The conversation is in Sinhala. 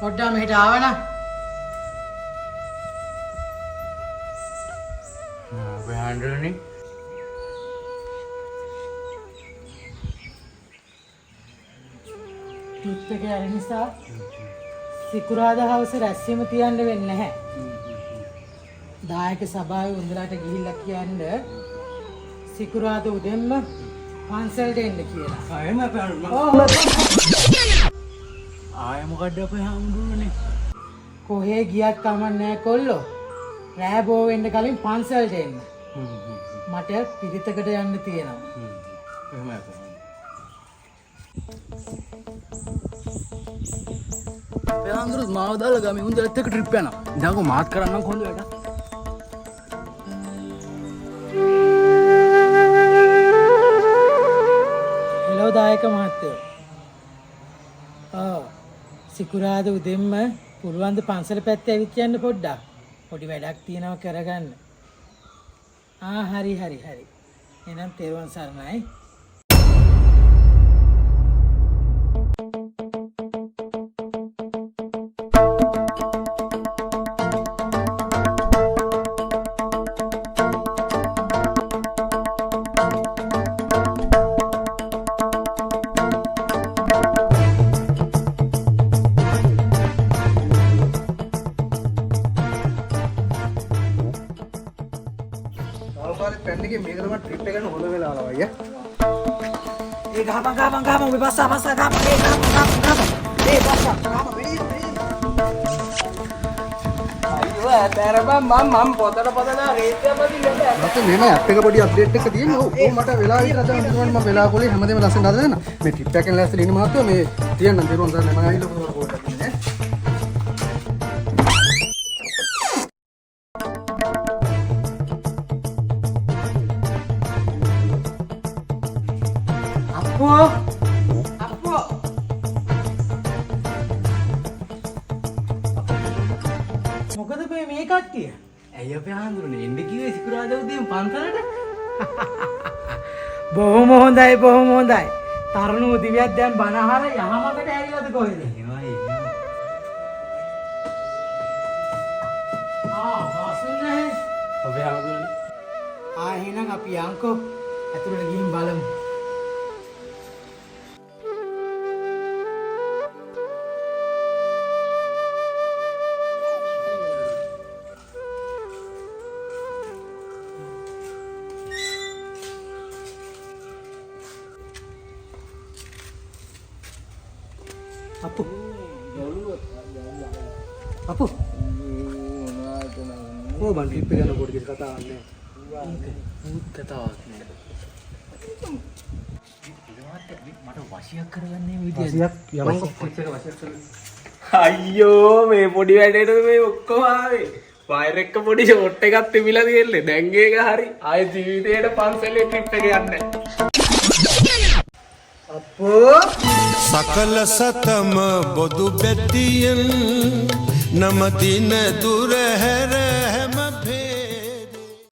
පොඩ්ඩක් මෙහෙට ආවනම්. අපේ හාමුදුරනේ ට්‍රිප් එක යන නිසා සිකුරාදා හවස රැස්වීම තියන්න වෙන්නේ නැහැ. දායක සභාවේ උන්දලට ගිහිල්ලා කියන්න සිකුරාදා උදෙන්ම පන්සලට එන්න කියලා. ආයෙම අපේ හාමුදුරනේ ඔව්. ආයෙ මොකද්ද අපේ හාමුදුරනේ? කොහේ ගියත් කමක් නැහැ කොල්ලෝ. රෑ බෝ වෙන්න කලින් පන්සලට එන්න. මට පිරිතකට යන්න තියෙනවා. එහෙමයි අපේ. අපේ හාමුදුරුවෝ මාව දාලා ගමේ උන්දලත් එක්ක ට්‍රිප් යනවා. ඉතින් මාත් කරන්නම් කොහොමද වැඩ? හෙලෝ දායක මහත්තයෝ. ඔව්. සිකුරාදා උදෙන්ම පුළුවන් ද පන්සල පැත්තේ ඇවිත් යන්න පොඩ්ඩක්. පොඩි වැඩක් තියෙනවා කරගන්න. ආ හරි හරි හරි. එහෙනම් තෙරුවන් සරණයි. තව පාරේ පැන් එකේ මේක තමයි ට්‍රිප් එක ගන්න හොඳ වෙලාව අයියා. ඒ ගහපන් ගහපන් ගහපන් ඔය බස්සා බස්සා ගහපන් ඒ ගහපන් ගහපන් ගහපන් ඒ බස්සා ගහපන් වෙඩි වෙඩි. අයියෝ ඇතරබන් මම මම පොතට පොතට රේස් එක බදින්න බෑ. මට මෙහෙම ඇප් එක පොඩි අප්ඩේට් එකක් තියෙනවා. ඔව් ඔව් මට වෙලාව විතර හදන්න පුළුවන්. මම වෙලාව කොලේ හැමදේම ලස්සනට හදලා දෙන්න. මේ ට්‍රිප් එකෙන් ලෑස්තිලා ඉන්න මහත්තයෝ මේ තියන්නම් තෙරුවන් සරණයි. මම ඇවිල්ලා පොතට කෝල් එකක් දෙන්න ඈ. අප්පෝ අප්පෝ මොකද මේ කට්ටිය? ඇයි අපේ හාමුදුරනේ එන්න කිව්වේ සිකුරාදා උදේම පන්සලට? බොහොම හොඳයි බොහොම හොඳයි. තරුණ උදවියක් දැන් බනහර යහමඟට ඇවිල්ලාද කොහෙද? එහෙමයි එහෙමයි. ආ වාසුන් නැහැ. අපේ හාමුදුරනේ ආ එහෙනම් අපි යන්කෝ ඇතුළට ගිහින් බලමු. අප්පු අප්පු ඔව් බං ට්‍රිප් එක යන පොඩි කිසි කතාවක් නෑ. ඒක භූත කතාවක් නෑ. මට වශියක් කරගන්න මේ විදියට. වසියක් යමන්කෝ ට්‍රිප් එක වසියක් කරගන්න. අයියෝ මේ පොඩි වැඩේට මේ ඔක්කොම ආවේ. වයර් එක පොඩි ෂෝට් එකක් තිබිලා තියෙන්නේ. දැන් ඒක හරි. ආයේ ජීවිතේට පන්සලේ ට්‍රිප් එක යන්නේ. අප්පෝ සකල සතම බොදු බැතියෙන් නමදින දුර හැර හැම